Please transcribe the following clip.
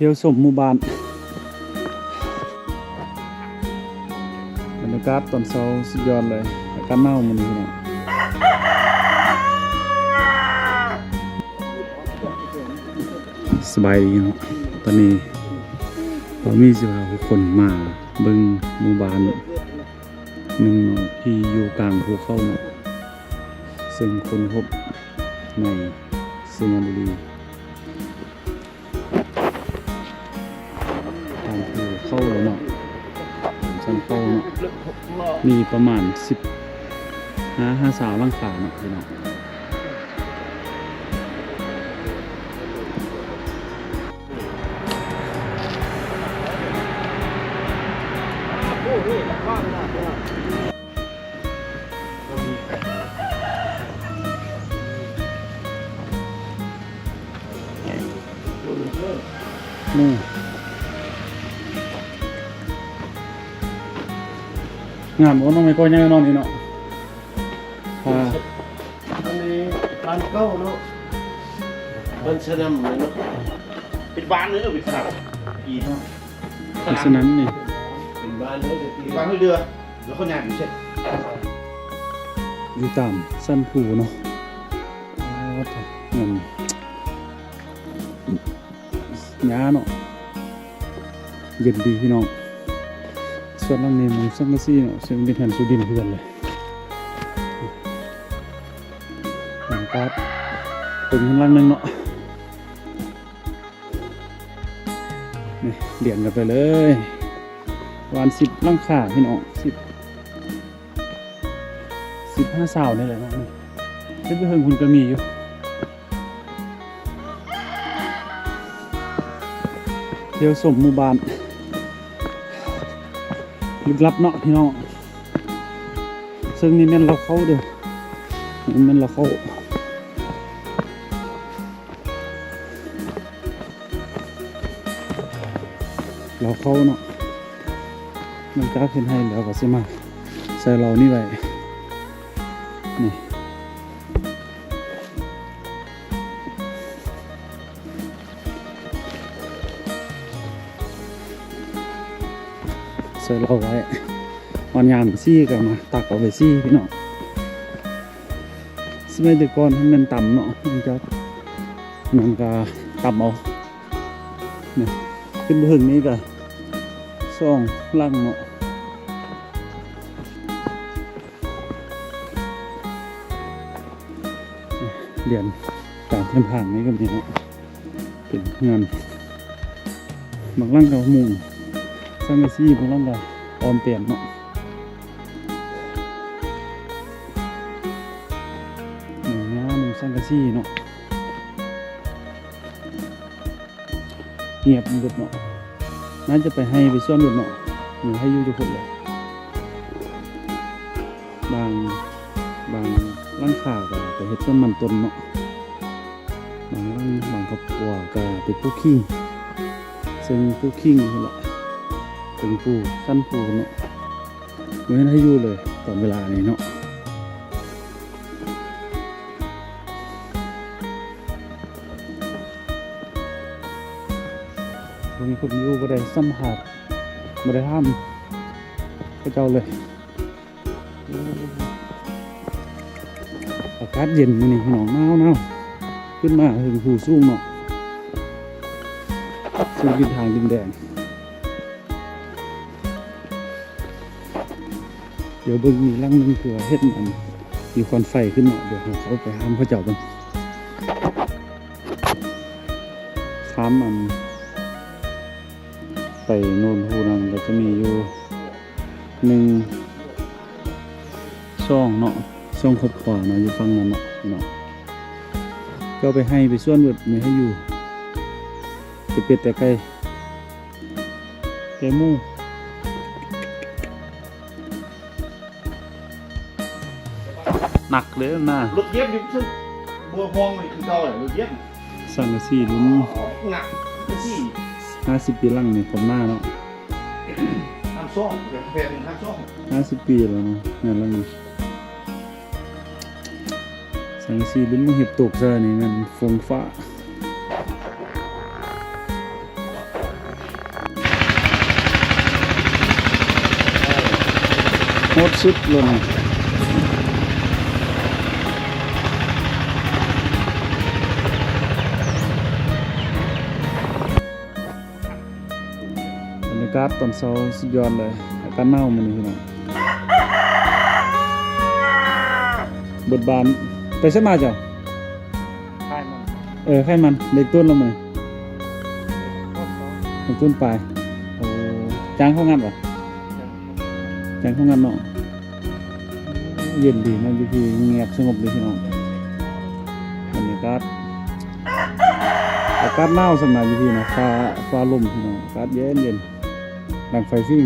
ທ່ຽວຊົມໝູ່ບ້ານ ບັນຍາກາດຕອນເຊົ້າສຸດຍອດເລີຍ ອາກາດໜາວມື້ນີ້ເນາະ. ສະບາຍດີເນາະ ຕອນນີ້ເຮົາມີສິບຫ້າຄົນມາເບິ່ງໝູ່ບ້ານໜຶ່ງເນາະ ທີ່ຢູ່ກາງພູເຂົາເນາະ ເຊິ່ງຄົ້ນພົບໃນໄຊຍະບູລີ. ທາງພູເຂົາເລີຍເນາະ ທາງເຂົ້າເນາະ ມີປະມານສິບຫ້າຫາຊາວຫຼັງຄາເນາະພີ່ນ້ອງ. ນີ້ ງາມບໍ່ນ້ອງ ແມ່ນກໍໃຫຍ່ນອນນີ້ເນາະ. ອ່າ ອັນນີ້ບ້ານເກົ່າເນາະ ບ້ານສະໜຳເນາະ ເປັນບ້ານເລີຍ ເປັນສະໜຳ ເປັນສະໜຳນີ້ ເປັນບ້ານເລີຍ ເປັນບ້ານຫ້ວຍເດືອ ແລ້ວເຂົາຍ້າຍໄປໃສ ຢູ່ຕາມຊັ້ນພູເນາະ. ອ່າ ແມ່ນ ຫຍ້າເນາະ ເຢັນດີພີ່ນ້ອງ. ສ່ວນຫຼັງນີ້ມຸງສັງກະສີເນາະ ເຊິ່ງເປັນເຮືອນສູ່ດິນຄືກັນເລີຍ. ຫຼັງຄາ ເປັນເຮືອນຫຼັງໜຶ່ງເນາະ ນີ້ລຽນກັນໄປເລີຍ ປະມານສິບຫຼັງຄາພີ່ນ້ອງ ສິບ ສິບຫາຊາວນີ້ແຫຼະເນາະ. ເຮັດໄປເຖິງພຸ້ນກໍມີຢູ່. ທ່ຽວຊົມໝູ່ບ້ານ ລຶກລັບເນາະພີ່ນ້ອງ. ເຊິ່ງນີ້ແມ່ນລາວເຂົ້າເດີ້ ນີ້ແມ່ນລາວເຂົ້າ ລາວເຂົ້າເນາະ. ຫຼັງຈາກເຮັດໄຮ່ແລ້ວກໍຊິມາໃສ່ລາວນີ້ໄວ້ ນີ້ ໃສ່ລາວໄວ້ ຮອດຍາມສີກໍມາຕັກເອົາໄປສີພີ່ນ້ອງ. ສະໄໝແຕ່ກ່ອນມັນແມ່ນຕຳເນາະ ຫຼັງຈາກນັ້ນກໍຕຳເອົາ. ນີ້ ຂຶ້ນໄປເຖິງນີ້ກໍສອງຫຼັງເນາະ ລຽນຕາມເສັ້ນທາງນີ້ກໍມີເນາະ ເປັນເຮືອນ ບາງຫຼັງກໍມຸງສັງກະສີ ບາງຫຼັງກໍອ້ອມແປນເນາະ. ຫຍ້າມຸງສັງກະສີເນາະ. ງຽບເບິດເນາະ ໜ້າຈະໄປໄຮ່ໄປສວນເບິດເນາະ ມີໃຫ້ຢູ່ຈັກຄົນເລີຍ. ບາງ ບາງຫຼັງຄາກໍໄປເຮັດສວນມັນຕົ້ນເນາະ ບາງຫຼັງ ບາງຄອບຄົວກໍໄປປູກຂີງ ເຊິ່ງປູກຂີງພຸ້ນລະ ເທິງພູ ຊັ້ນພູເນາະ ບໍ່ເຫັນໃຫ້ຢູ່ເລີຍຕອນເວລານີ້ເນາະ. ບໍ່ມີຄົນຢູ່ ບໍ່ໄດ້ສຳພາດ ບໍ່ໄດ້ຖາມເຂົາເຈົ້າເລີຍ. ອາກາດເຢັນມື້ນີ້ພີ່ນ້ອງ ໜາວໆ ຂຶ້ນມາເທິງພູສູງເນາະ ສູງຂຶ້ນທາງດິນແດງ. ດຽວເບິ່ງມີຫຼັງໜຶ່ງ ຄືວ່າເຫັນອັນມີຄວັນໄຟຂຶ້ນເນາະ ດຽວເຮົາເຂົ້າໄປຖາມເຂົາເຈົ້າເບິ່ງ. ຂ້າມອັນໄປໂນນພູນັ້ນກໍຈະມີຢູ່ໜຶ່ງ ສອງເນາະ ສອງຄອບຄົວເນາະ ຢູ່ຝັ່ງນັ້ນເນາະ ເນາະ ເຈົ້າໄປໄຮ່ໄປສວນເບິດ ມີໃຫ້ຢູ່ ແຕ່ເປັດແຕ່ໄກ່ ແຕ່ໝູ ໜັກເລີຍນະ ລົດຢຽບຢູ່ ບໍ່ຫ່ວງເລີຍ ຄືເກົ່າແຫຼະ ລົດຢຽບ. ສັງກະສີລຸ້ນ ໜັກ ສີ່ ຫ້າສິບປີຫຼັງນີ້ ຄວາມໜາເນາະ ຫ້າສິບ ແຜ່ນຫ້າສິບ ຫ້າສິບປີແລ້ວເນາະ ງານຫຼັງນີ້. ສັງກະສີລຸ້ນມາເຮັດຕົກໃສ່ນີ້ແມ່ນຟົງຟ້າ. ໝົດສິບລົງ. ບັນຍາກາດຕອນເຊົ້າສຸດຍອດເລີຍ. ອາກາດໜາວມື້ນີ້ພີ່ນ້ອງ. ເບິດບ້ານ. ໄປໃສມາເຈົ້າ? ຂາຍມັນ. ເອີ ຂາຍມັນ. ເດັກຕົ້ນລະມື້ນີ້? ເດັກຕົ້ນປາຍ. ໂອ້ ຈ້າງເຂົ້າງານບໍ່? ຈ້າງເຂົ້າງານເນາະ. ເຢັນດີເນາະ ຢູ່ທີ່ງຽບສະຫງົບເລີຍພີ່ນ້ອງ. ບັນຍາກາດ ອາກາດໜາວສ່ຳນະ ຢູ່ທີ່ນະ ຟ້າ ຟ້າລົມພີ່ນ້ອງ. ອາກາດເຢັນໆ ດັງໄຟຟິງ.